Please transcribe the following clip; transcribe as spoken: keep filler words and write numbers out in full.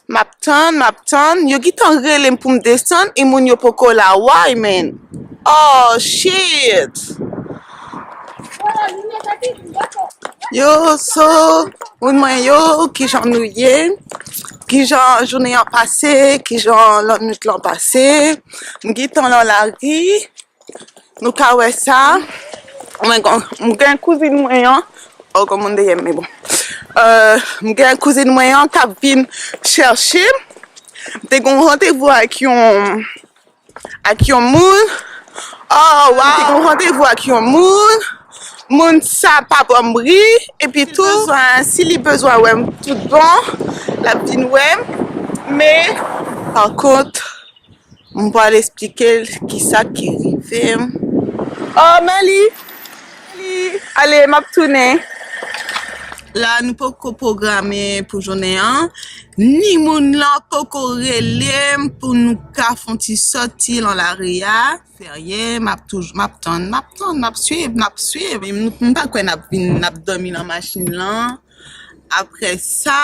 M ap tann, m ap tann. Yo gentan rele m pou m desann e moun yo poko la. Why, man? Oh, shit! Yo, so, moun mwen yo, kijan nou ye? Kijan jounen an pase? Kijan lannwit lan pase? M gentan nan lari. Nou ka wè sa. Mwen gon- m gen kouzin mwen an. Oh, gon moun dèyè m, men bon. Euh, m gen kouzin mwen an k ap vin chèche m. M te gon randevou ak yon ak yon moun. Oh, wow. M te gon randevou ak yon moun. Moun sa pa ban m ri. Epi tou, bezwen, si li bezwen wè m tout bon, l ap vin wè m. Men, pa kont, m pral esplike l kisa ki rive m. Oh, men li, li, ale, m ap tounen. La, nou poko pwograme pou jounen an. Ni moun lan poko rele m pou nou ka fè yon ti sòti lan lari a. Serye, m ap toujou, m ap tann, m ap tann, m ap swiv, m ap swiv. M, m pa kwè n ap vin, n ap dòmi nan machin lan. Apre sa,